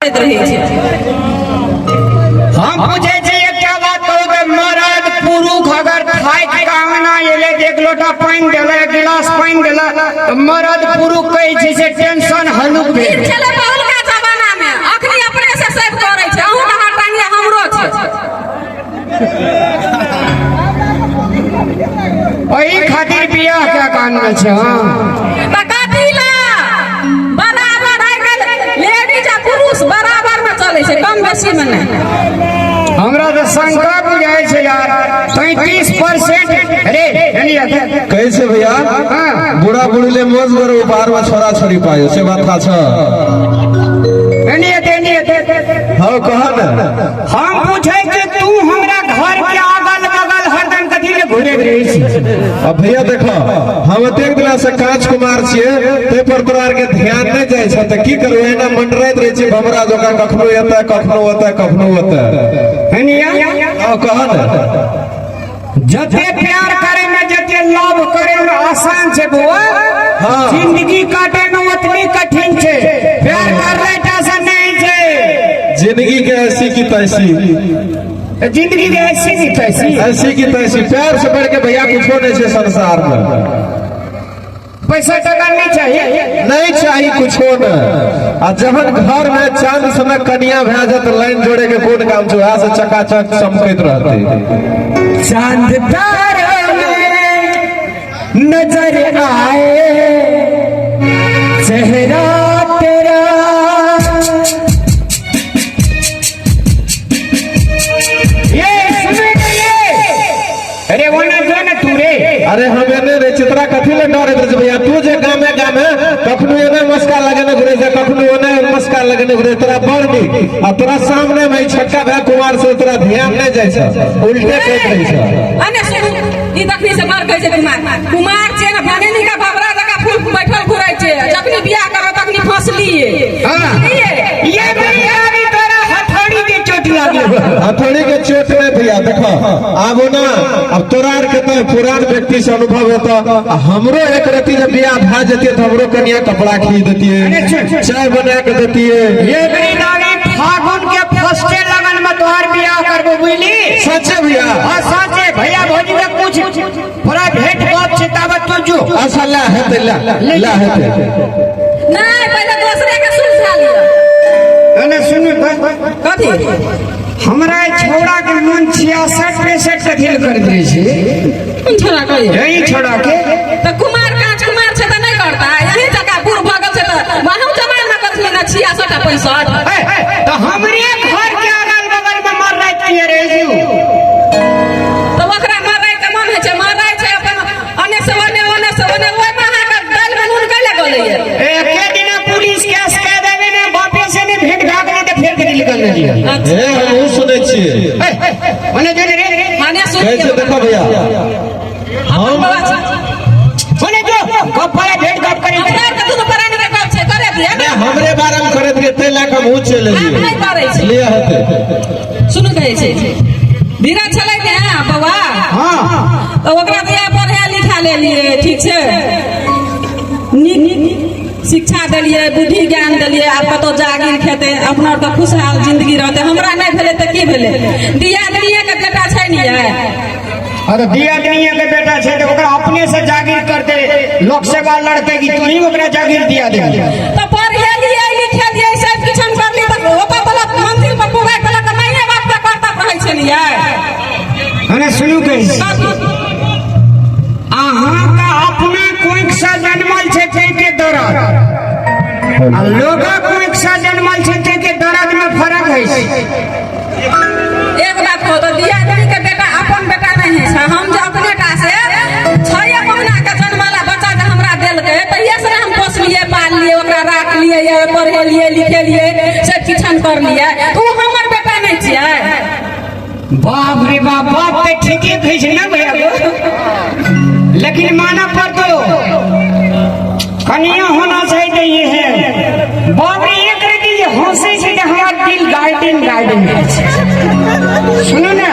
घुरैत रहै छै। हम पूछै छी एकटा बात कहू तऽ मरद पुरुष अगर थाकि कऽ अंगना एलै तऽ एक लोटा पानि देलक, एक गिलास पानि देलक, तऽ मरद पुरुष कहै छै से टेंशन हल्लुक ई भेल। छलै पहिलुका जमाना मे, अखनी अपने से सब करै छै। अहूँ के हाथ टांगिया हमरो छै। एहि खातिर बियाह के कानमे छै। हाँ, तऽ कथी लए बराबर? आइ काल्हि लेडीज आ पुरुष बराबर मे चलै छै, कम बेसी मे नहि। हमरा तऽ शंका बुझाइ छै यार, 33% रे एनी आते। कैसे भैया? हाँ। बुढ़ा बुढ़ी ले मौज करो, बाहर में छोरा छोरी पायो से बात था छ। एनी आते, एनी आते। हाँ, कहा ना। हम पूछै कि तू हमरा घर के अगल बगल हरदम कथी ले घुरैत रहै छी? अब भैया देखो, हम एतेक दिना से कांच कुमार छियै, ते पर तोरा आर के ध्यान नहीं जाइ छै, तऽ की करू? एना मंडराइत रहै छी भमरा जकाँ, कखनो एतऽ, कखनो ओतऽ, कखनो ओतऽ। एनी आ। हाँ, कहा ना। जते प्यार करे में, जते लव करे में आसान छै बौआ, हाँ। जिंदगी काटे में उतनी कठिन छै। प्यार करले टा से नहीं छै। जिंदगी के ऐसी की तैसी। जिंदगी के ऐसी की तैसी। ऐसी की तैसी। प्यार से बढ़ के भैया कुछो नहीं छै संसार में। पैसा टका नहीं चाहिए? नहीं चाहिए कुछो न। आ जहन घर में चांद समय कनिया भए जात, लाइन जोड़े के कोन काम छै? वएह से चकाचक चमकैत रहते। चांद तारा में नजर आए चेहरा तेरा, ये सुने ना ये, अरे वो ना जो ना तू रे। अरे हम एने रे, चित्रा कथी ले डरैत रहै छै भैया? तू जे गामे गामे कखनो एने मस्का लगेने घुरे छै, कखनो ओने मस्का लगेने घुरे, तोरा बड़ नीक। आ तोरा सामने में ई छोटका भाय कुमार से तोरा ध्यान नहीं जाइ छै, उल्टे कहैत रहै छै। अने सुनू, ई तखनी से बड़ कहै छै कुमार कुमार छै ने, भने का बाबरा जकाँ फूल बैठल घुरै छै। जखनी बियाह करब तखनी फसलिए। हाँ। ये मेरी गाड़ी तोरा हथौड़ी के चोट लागल। हथौड़ी के चोट नहीं भैया, देखो आब ना, अब तोरा आर के तो पुरान व्यक्ति से अनुभव होता, आ हमरो एक रति जब बियाह भए जतिये तो हमरो कनिया कपड़ा खींच देतिये, चाय बना के देतिये। ये मेरी गाड़ी, फागुन के फर्स्टे लगन में तोहार बियाह करबो, बुझली? सच्चे भैया? हाँ, साचे। भैया भौजी के कुछ थोड़ा भेंट गप छै, ताबत तू जो। अच्छा, ला हेतै, ला ला हेतै। नहि, पहिले दोसरे के सुलझा लिअ। अने सुनू। कथी? हमरा ई छौड़ा के मन 66 65 कथी ले कर दै छै? कोन छोड़ा कहियो? यही छौड़ा के। तऽ कुमार काँच कुमार छै तऽ नहि करता? यही जकाँ बूढ़ भऽ गेल छै तऽ वहाँ जमाना करथिन ने 66 आ 65। ए, तऽ हमरे घर के अगल बगल में मर रात किए रहे छी? तऽ ओकरा मरै के मन होइ छै, मरै छै अपन अने से ओने, ओने से ओने। ओहिमे अहाँके दालिमे नून कैले गलैये? एके दिना पुलिस केस कह देबे ने, बापे से ने भेंट भए गेलै तऽ फेर कथी निकल लिया। हे, हमहूँ सुनै छियै। ओने जो रे। मने कहै छै सुन। देखो भैया, हम ओने जो गप वाला भेंट गप करी। हमरा आरके दुनू प्राणी के गप छै, करे दिअ ने। नहि, हमरे बारे में करैत रहियै, ताहि लए कऽ हमहूँ चलि आब एलियै। नहि करै छै। लिअ हेतै। सुनू, कहै छै धीरज छलै ने बौआ? हाँ। तऽ ओकरा दिया पढ़ा लिखा लेलियै, ठीक छै, नीक शिक्षा देलियै, बुद्धि ज्ञान देलियै। आब कतहु जागीर खेतै, अपना आरके खुशहाल जिंदगी रहतै। हमरा नहि भेलै तऽ की भेलै? दियादनिये के बेटा छै ने यै। अरे दियादनिया के बेटा छै तऽ ओकरा अपने से जागीर करते, लोक सेवा लड़ते कि तू ही ओकरा जागीर दिया देबी? तऽ पढ़ेलियै लिखेलियै, सब किछु हम करलियै, तऽ ओकर बला मंदिर पर पुगाइ देलक तऽ माइए बाप के कर्तव्य रहै छै ने यै। अरे सुनू, कहै छी अहाँ का अपना कोइक से जन्मल छै तै के दर्द आ लोगक कोइक से जन्मल छै तै के दर्द में फर्क होइ छै। एक बात कहू तऽ दियादनी के बेटा अपन बेटा नहि होइ छै। हम जे अपने टा से 6 महीना के जन्मला बच्चा जे हमरा देलकै, तहिये से ने हम पोसलियै, पाललियै, ओकरा राखलियै, ये पढ़ेलियै लिखेलियै, सब किछु हम करलियै, तऽ ओ हमर बेटा नहि छियै? बाप रे बाप, बाप तऽ ठीके कहै छै ने भैया, लेकिन मानऽ पड़तो, कनिया होना चाहिए तऽ ये है। बाप रे, एक रति जे हंसै छै तऽ हमर दिल गार्डन गार्डन होइ छै। सुनू ने।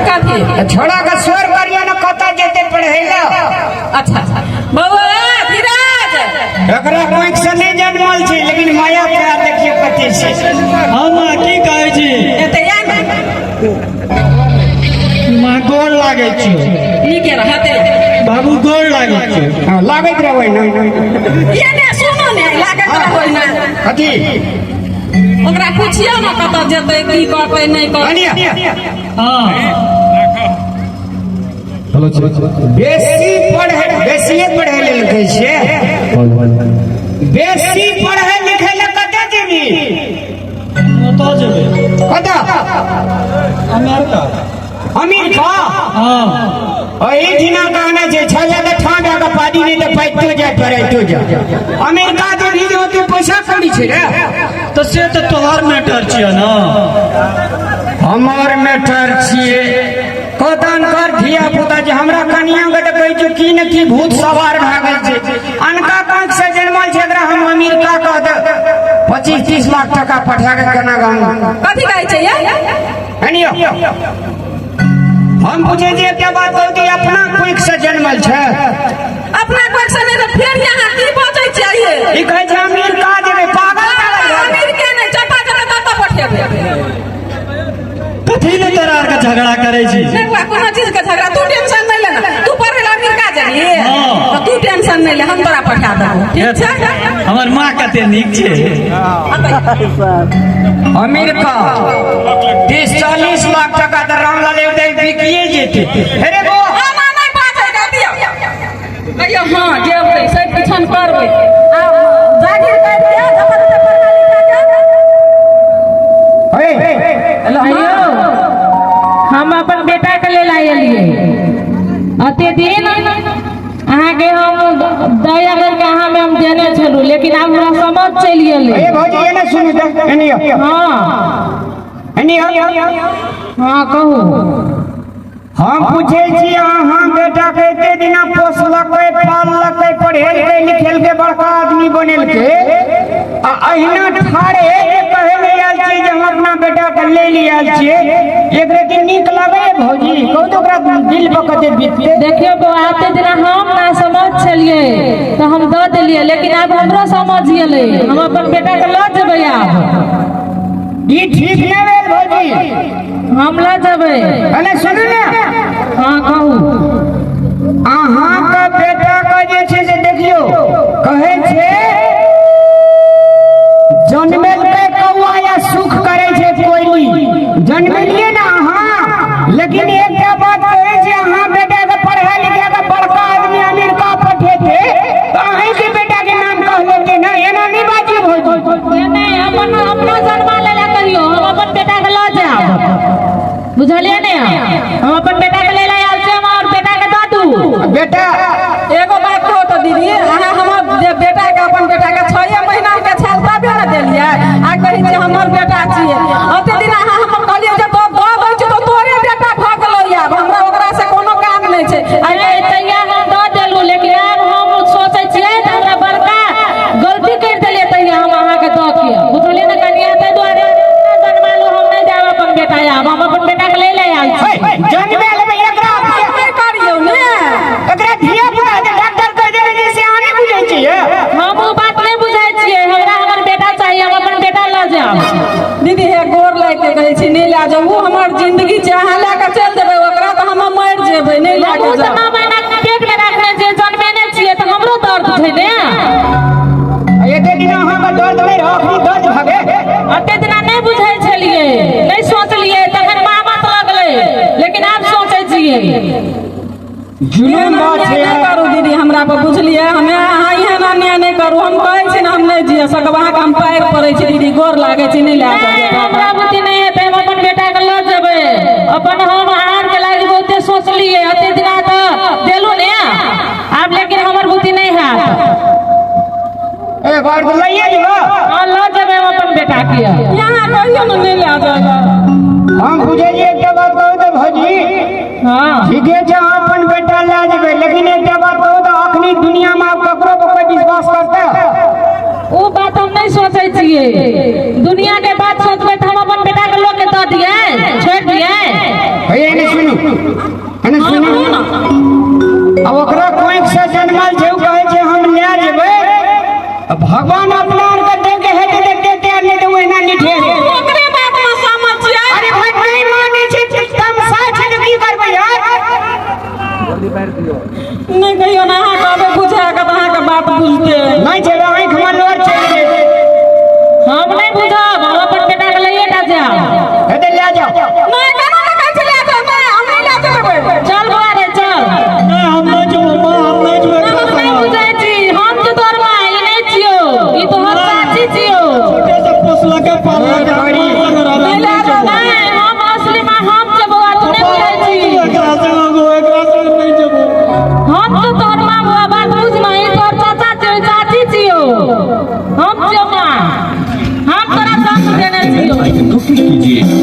कथी? छोड़ा के स्वर करियो ने, कतऽ जेतै पढ़ै लए? अच्छा बौआ धीरज। एकरा कोख से नहि जनमल छै, लेकिन माया प्यार देखियौ कते छै। हाँ माँ, की कहै छी? एते या ने। माँ, गोर लागै छी। नीके रहते। बाबू, गोर लागै छी। हाँ, लागैत रहबै ने। ये ने सुनो ने, लागैत रहबै ने। कथी? ओकरा पुछियौ ने कतऽ जेतै, की करतै, नहि करतै। कनिया। हाँ। बेसी पढ़े, बेसिए पढ़े लिखै छियै? बेसी पढ़े लिखै लए कतऽ जेबी? कतऽ जेबै? कतऽ? अमेरिका। अमेरिका? हाँ। एहि दिना कहने छै, छले तऽ ठाँ भए कऽ पादी, नहि तऽ पाइतो जाय पढ़ाइतो जाय। अमेरिका जेबही जे ओते पैसा कौड़ी छै रे? तऽ से तऽ तोहर मैटर छियै ने। हमर मैटर छियै? कतन कर धिया पुता जे हमरा कनिया के तऽ कहै छै की ने की भूत सवार भए गेल छै। अनका कांख से जनमल छै, एकरा हम अमेरिका कह दे 25-30 लाख टका पठा के केना गाम। कथी कहै छै ये? कनियो, हम पूछे छियै एकटा बात कहू तऽ अपना कोख से जनमल छै? अपना कोख से नहि तऽ फेर यहाँ की बचै छियै? ई कहै छै अमेरिका जेबै, पागल तागल भए गेल। अमेरिके नहि, जतऽ जेतै ततऽ पठेबै। कथी ले तोरा आरके झगड़ा करै छी? नहि बुआ, कोनो चीज के झगड़ा, तू टेंशन नहि लेना। तू पढ़े ला अमेरिका जाही? हाँ। तऽ तू टेंशन नहि ले, हम तोरा पठा देबो, ठीक छै? हमर माँ कते नीक छै। अमेरिका 30-40 लाख टका तऽ रामलाल एक बिकिए जेतै। अरे गो। आना नहि बाजै के दियौ। कहियौ हँ, जेबै सब किछन करबै आ जागीर करि के जतऽ जतऽ पढ़ा लिखा के। हे। अयो, हम अपन बेटा के लेल आयलियै। अते दिन अहाँके हम दया करके अहाँमे हम देने छलहुँ, लेकिन आब हमरा समझ चलि गेलै। ए भौजी, एने सुनू तऽ, एने आउ। हाँ। एने आउ। हाँ, कहू। हम पूछे छी, अहाँ बेटा के एते दिना पोसलकै, पाललकै, पढ़ेलकै, लिखेलकै, बड़का आदमी बनेलकै आ अहिना ठाड़े जे कहै ले आयल छियै जे हम अपना बेटा के ले ले आयल छियै, एक रति नीक लगैए भौजी? कहू तऽ ओकरा दिल पर कते बीतते? देखियौ बौआ, एते दिना हम ना समझ छलियै तऽ हम दऽ देलियै, लेकिन आब हमरो समझ गेलै। हम अपन बेटा के लऽ जेबै आब। ई ठीक नहि भेल भौजी। हम लऽ जेबै। अरे सुनू ने। हाँ, कहू। अहाँके बेटा के जे छै से देखियौ, कहै छै जनमेलकै कौआ या सुख करै छै कोयली। जनमेलियै ने अहाँ, लेकिन एकटा बात कहै छै, अहाँ बेटा के पढ़ा लिखा के बड़का आदमी अमेरिका पठेतै तऽ अहींके बेटा के नाम कहलेतै ने। एना नहि बाजियौ भौजी। नहि, अपन अपना जन्मा लेला कहियौ, हम अपन बेटा के लऽ जायब, बुझलियै ने? हम अपन बेटा के ले आयल छी, हम और बेटा के दऽ दू। बेटा। एगो बात कहू तऽ दीदी, अहाँ हमर जे बेटा के, अपन बेटा के 6 महीना के छल तबे ने देलियै आ कहै छियै हमर बेटा छियै। ओते दिन अहाँ हमर कहलियै जे दऽ दऽ दै छी तऽ तोरे बेटा भऽ गेलौ। आब हमरा ओकरा से कोनो काम नहि छै। अरे तैया हम दऽ देलहुँ, लेकिन आब हम सोचै छियै तऽ हमरा बड़का गलती करि देलियै तैया हम अहाँके दऽ के, बुझलियै ने कनिया? ताहि दुआरे जनमालू हम नहि जायब अपन बेटा। आब हम अपन बेटा के ले ले आयल छी। जनमे लेबै एकरा। नहि करियौ ने। एकरा धिया पुता जे डॉक्टर कहि देने जे से अहाँ नहि बुझै छियै? हम ओ बात नहि बुझै छियै। हमरा हमर बेटा चाही, हम अपन बेटा लऽ जायब। दीदी हे, गोर लागि के कहै छी, नहि लए जाउ। ओ हमर जिंदगी छै। अहाँ लए कऽ चलि जेबै ओकरा तऽ हम मरि जेबै। नहि लए हम कऽ ओ तऽ जाउ। 9 महीना पेटमे राखने छियै, जनमेने छियै, तऽ हमरो दर्द छै ने। एते दिन अहाँके दर्द नहि रहै, अखनी दर्द भऽ गेल? अते दिना नहि बुझै छलियै, नहि सोचलियै, तखन मामत लगलै, लेकिन आब सोचै छियै। जुलूम बात छै। अन्याय नहि करू दीदी हमरा पर, बुझलियै? हमे अहाँ एहन अन्याय नहि करू। हम कहै छी ने, हम नहि जिय सकब। अहाँके हम पैर पड़ै छी दीदी, गोर लागै छी, नहि लए नहि जाउ। हमरा बुद्धि नहि हेतै, हम अपन बेटा के लऽ जेबै। अपन हम अहाँके लागि बहुते सोचलियै, अते दिना तऽ देलू ने आब, लेकिन हमर बुद्धि नहि हैत। ए बार तऽ लइए जेबो। हाँ, लऽ जेबै हम अपन बेटा के। यहाँ कहियो ने नहि लए जाउ। हम बुझलियै। एकटा बात कहू तऽ भौजी? हाँ। ठीके छै, अहाँ अपन बेटा लए जेबै, लेकिन एकटा बात कहू तऽ अखनी दुनिया में आब ककरो पर कोई विश्वास करतै? ओ बात हम नहि सोचै छियै। दुनिया के बात सोचबै तऽ हम अपन बेटा के लोग के दऽ दियै, छोड़ि दियै? हे, एने सुनू, एने सुनू। अब ओकरा कोइक से जनमल छै, ओ कहै छै हम लए जेबै। छोरी। नहीं, हम असली माँ हम छै बौआ, तू नहि बुझै छी। हम तो तोहर माँ बौआ, बात बुझ नहीं, तोहर चाचा छियो, चाची छियो, हम छियो माँ, हम तोरा जन्म देने छियो। आइकन को क्लिक कीजिए।